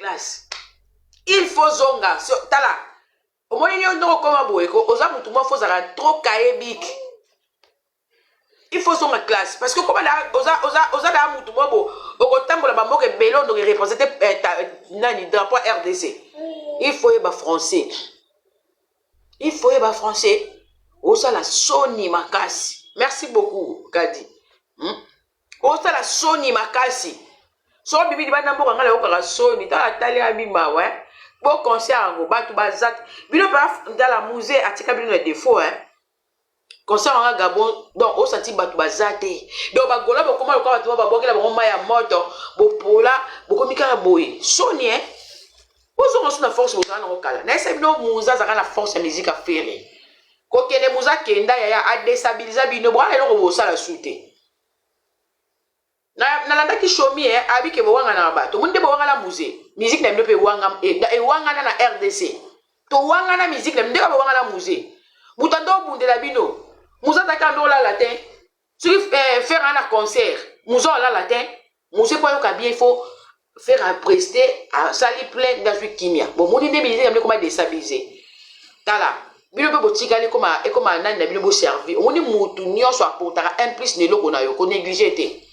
classe. Il faut zonga. So, tala, omoni yo ndenge okoma boye, oza mutu moko faut ozalaka trop kayebik. Il faut zonga classe parce que okoma oza oza oza na mutu moko bo okotambola bamboka ebele, ondoki représente eh, nani, drapeau RDC. Il faut yeba français, il faut yeba français. Osala soni makasi. Merci beaucoup, Kadi. Osala soni makasi. So bibili bana mboka, ngai nayokaka soni. Tala, tali abi mawa. Bo concert yango, bato baza bino mpe. Tala, Mzee atika bino na défaut, hein. Concert wanga Gabon, donc osanti bato baza te. Donc bagola bokoma lokola bato babwakela bango mai ya moto. Bopola, bokomi kaka boye. Soni, hein. Bozonga so na force bozala nango kala. Nayesa bino, Mzee azalaka na force ya musique. Affaire kokende, Mzee akenda, yaya, adéstabilisa bino. Bwana, eloko bosala su te. Nalandaki shomi e abike bowangana na bato. Omoni nde bowangana Mzee, musique na bino mpe ewangana na RDC. Towangana musique na bino ndenge bowangana Mzee. Moto ando obundela bino, Mzee azalaki ando olala te. Soki Ferre na concert, Mzee olala te. Mzee mpo ayoka bien, il faut Ferre aprester, asali plein nde azwi kimia. Bomoni nde musique na bino ekoma déstabiliser. Tala, bino mpe botikali ekoma nani na bino boservi. Omoni, mutu nyonso aportaka un plus na eloko na yo. Konégliger te.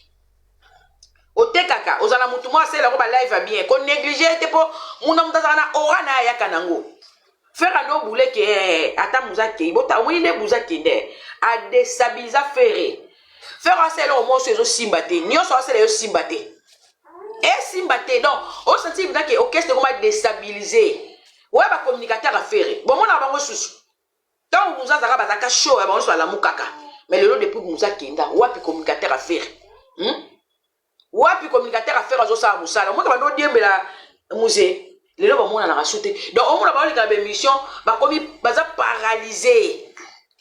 Otekaka, ozala mutu moko asalelako balive ya bien, konégliger te, mpo muna moto azalaka na ora na ye, ayaka nango. Ferre ando obuleke ata Mzee akei. Bota, omoni nde Mzee akende, adéstabilisa Ferre. Ferre asala eloko moso ezosimba te. Nyonso asala ezosimba te, esimba te. Donc osanti ke orchestre ekoma déstabiliser. Oya, bacommunicateur ya Ferre, bomonaka bango susu. Ntango Mzee azalaka, bazalaka show ya bango nyonso, balamukaka. Mais lelo, depuis Mzee akenda, wapi communicateur ya Ferre, Wapi communicateur ya Ferre azosala mosala? Omoki bando odiembela Mzee, lelo bamonanaka su te. Donc omona baoleka na baémission, bakomi baza paralysé.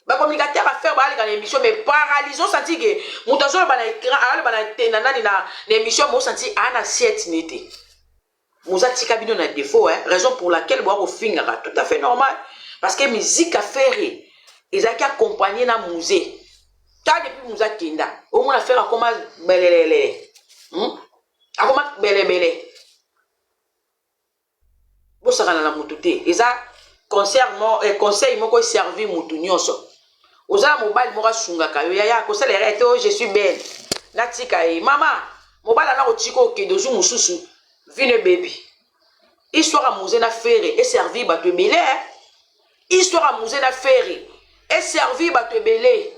Bacommunicateur ya Ferre baaleka na émission, mais paralysé. Osanti ke moto azoloba na écran, aloba na nani na émission, mais osanti aa na siete ne te. Mzee atika bino na défaut, hein? Raison pour laquelle boya kofingaka, tout à fait normal, parce que musique ya Ferre ezalaki accompagné na Mzee. Ta, depuis Mzee akenda, omona Ferre akoma belelele, Akoma belebele. Bosakana na motu te. Eza concert mo, conseil moko eservi motu nyonso. Oza na mobali moko asungaka yo, yaya, kosala erreur te. O, je suis belle, natika ye. Mama, mobali ana kotika, okende ozwi mosusu vine bebi. Histoire ya Mzee na Ferre eservi bato ebele. Histoire ya Mzee na Ferre eservi bato ebele.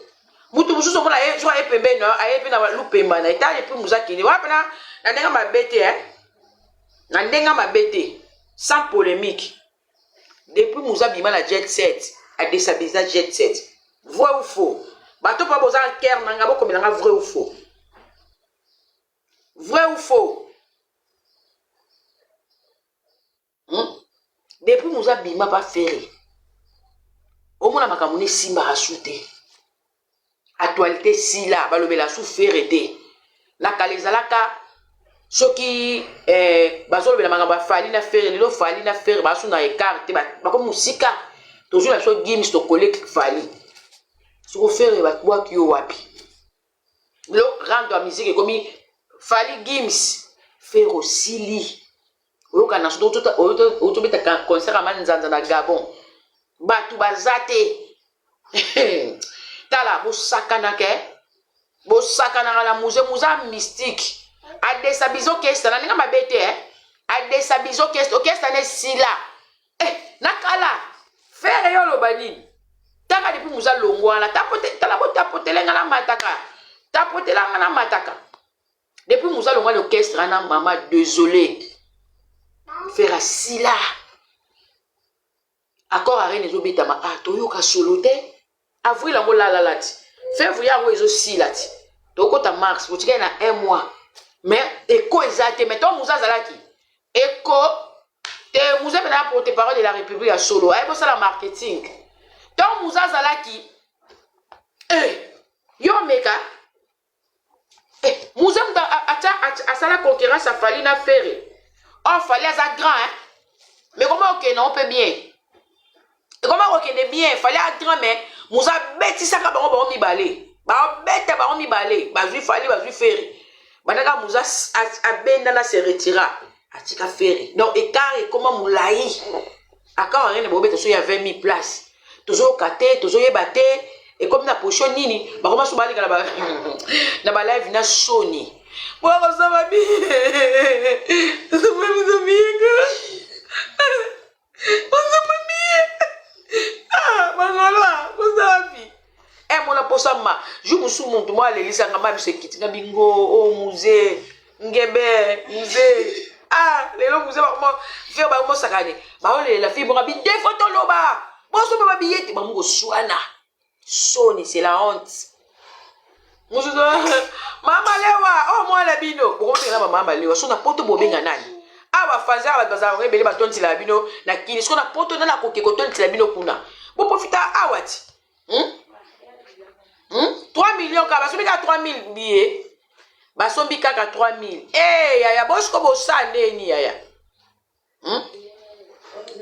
Mutu mosusu omona ye soki aye pembeni, aye mpe na lupemba na etali. Et puis Mzee akende wana mpena na ndenge mabe te, na ndenge mabe te, sans polémique. Depuis Mzee abima na jet set, adéstabilisa jet set. Vrai ou faux? Bato mpo boza cœur na nga, bokomelanga vrai ou faux, vrai ou faux? Depuis Mzee abima pa Ferre, omona makambo ne esimbaka su te. Actualité sila, balobela su Ferre te. Na kala ezalaka soki bazolobela makambo ya Fally na Ferre. Lelo Fally na Ferre basu na écart te, bakomi mosika. Tozwi na biso Gims, tokole Fally. Soko Ferre babwaki yo wapi? Lelo rando ya musique ekomi Fally, Gims, Ferre osili. Oyoka na otobeta concert ya manzanza na Gabon, bato baza te. Tala, bosakanaka, bosakanaka na Mzee. Mzee mystique adéstabiliser orchestre na ndenge mabe te. Adéstabiliser orchestre, orchestre na esila. Na kala Ferre, yo oloba nini? Taka, depuis Mzee alongwa wana, tala, botapotelenga na mataka, tapotelanga na mataka. Depuis Mzee alongwa na orchestre wana, mama, désolé, Ferre asila. Accor Arena ezobetama, ah, toyoka solo te. Avril yango lalala ti février yango ezosila ti tokota mars, botikali na un mois, mais eko eza te. Mais to Mzee azalaki eko te. Mzee mpena porte parole de la République ya solo, aye bosala marketing. Ntango Mzee azalaki, yo meka, Mzee moto atya asala concurrence ya Fally na Ferre. Or Fally aza grand, hein? Mais koma okende nango mpe bien, ekoma kokende bien. Fally a grand, mais Mzee abetisaka bango, bango mibale babeta, bango mibale bazwi Fally, bazwi Ferre. Bandaka Mzee abenda na se retira. Atika Ferre, donc écart ekoma molai. Accor Arena bobeta so ya 20 000 place, tozoyoka te, tozoyeba te ekomi na position nini. Bakoma so baleka na balive na soni bokosaba bi miyenga osoma miye bangolwa kosabi mona posa ma jour mosusu motu moko alelisanga ma biso ekitinga bingo o musée ngebe musée. Ah, lelo musée Ferre bakomosakane, baolelela fi bonga bidefo, toloba bosomba babiye te, bango koswana soni, c'est la honte. Mosusu mama lewa o mwana bino bokobenga na bamama lewa so na poto, bobenga nani awa? Fazaka bato bazalaka ebele, batondisela bino na kini. Siko na poto nani akoki kotondisela bino kuna? Boprofita awa ti, 3 millions kaka basombi, kaka 3000 billet basombi, kaka 3000. E yaya, bosiko bosala ndeni yaya,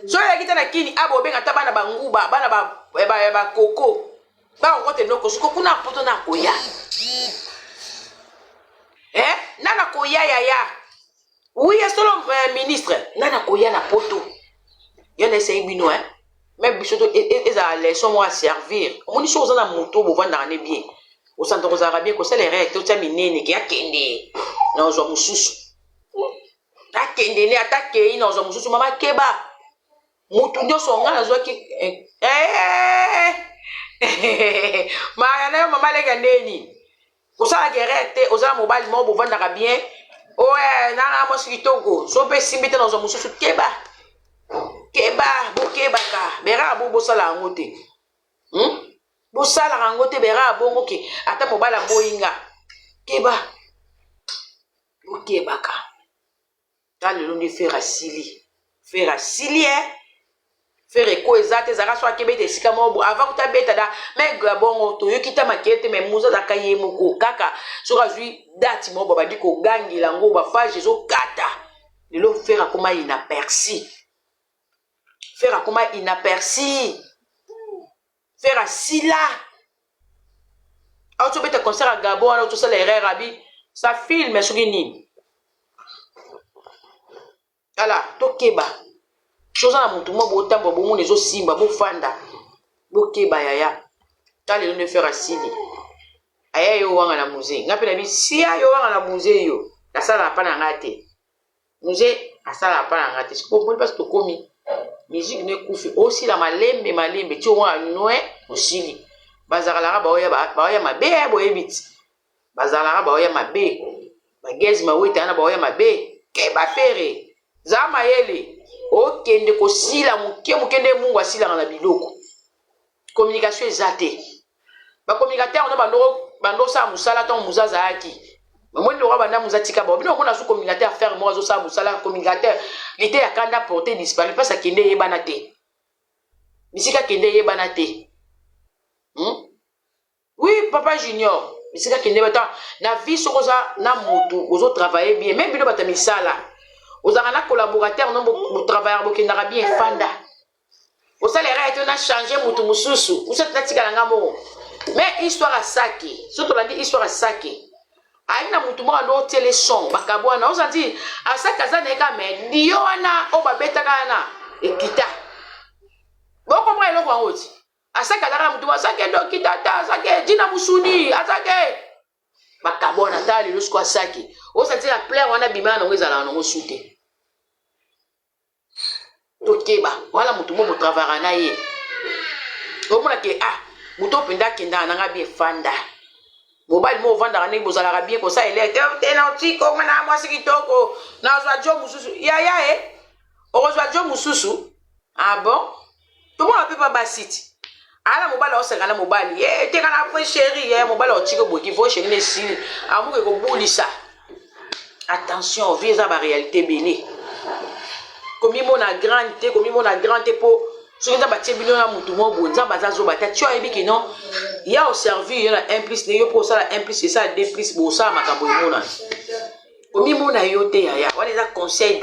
So oyaki te na kini a bobenga ata bana banguba, bana bakoko bakokota eloko. Siko kuna poto na koya, eh? Nana koya yaya, oui, solo ministre nana koya na poto yo na esai bino, eh? Me biso to ezala leçon moko aservir. Omoni, soki oza na moto bovandaka ne bien, osanta kozalaka bien, kosala erreur te. Otia minene ke akende na ozwa mosusu, akende ne ata kei na ozwa mosusu. Mama, keba, motu nyonso nga nazwaki maya na yo mama aleka ndeni kosalaka erreur te. Oza na mobali moko bovandaka bien, oye nana mwasi kitoko, so mpe esimbi te na ozwa mosusu. Keba, keba, bokebaka beraka bo bosala yango te, Bosalaka yango te beraka bongo ke ata mobali aboyinga. Keba, bokebaka. Ta lelo nde Ferre asili, Ferre asili, e Ferre eko eza te. Ezalaka so akebeta esika moko avant kuta abeta da me bongo toyoki ta makele te. Me muza azalaka ye moko kaka, soki azwi date moko babandi kogangela yango, bapage ezokata. Lelo Ferre akoma inaperçu, Ferre akoma inaperçu, Ferre asila. Auti obeta concert ya Gabon wana, otosala erreur abi sa filme soki nini. Tala, tokeba. So oza na motu moko botambola, bomona ezosimba, bofanda, bokeba yaya. Ta lelo nde Ferre asili. Aya yo wanga na musée, nga mpe na bisia yo wanga na musée, yo nasalaka mpa na nga te, musée asalaka mpa na nga te. Sikoyo omoni mpasi tokomi, musique no ekufi, osila malembe malembe ti omona noe osili. Bazalaka baoya mabe, boyebi ti bazalaka baoya mabe, bagezi mawete wana baoya mabe. Keba, Ferre za mayele, okende kosila moke moke nde Mungu asilaka na biloko. Communication eza te, bacommunicateur no bando osala mosala ntango muza azalaki. Omoni lokwa banda muza tika bao bino omona su communicateur Ferre moko azosala mosala. Communicateur lite ya kanda porté disparu, mpasi akende eyebana te, bisika akende eyebana te, Oui, papa Junior, bisika kende bata na vie. Soki oza na motu ozotravaille bien, même bino bato ya misala, ozalaka na collaborateur no botravaillaka, bokendaka bien, fanda osala erreur te na change motu mosusu mosusu, natikala nga moko. Mais histoire asaki, so tolandi histoire asaki, ayaki na motu moko ando otiele son bakabo wana, ozanti asaki aza na ye kaka, mais dio wana oyo babetaka wana ekita. Bokomona eloko yango ti asaki azalaka na motu, asaki endoki tata, asaki dina musuni, asaki bakabo wana. Tala lelo siko asaki osanti na plaire wana bimaka nango, ezalaka nango su te. Tokeba wana, motu mo botravaka na ye, omona ke ah, moto mpenza akendaka nanga bien, fanda. Mobali mo ovandaka ndenge bozalaka bien, kosala ele te te na otiko nga na mwasi kitoko, nazwa jo mosusu yaya, e okozwa jo mosusu. Ah bon, tomona mpe pa basi ti ala mobali aoseka na mobali ye teka na vrai chéri ye mobali aotiki boki vrai chéri na esili amoki kobulisa. Attention, vie eza baréalité ebele. Komimona grande te, komimona grande te, mpo soki Nzambe atie bino na motu moko boye, Nzambe aza zoba te. Tio ayebi ke non, ya oservir yo na 1 plus ndenge yo mpo osala 1 plus esala 2 plus, bosala makambo emonana. Komimona yo te yaya, wana eza conseil.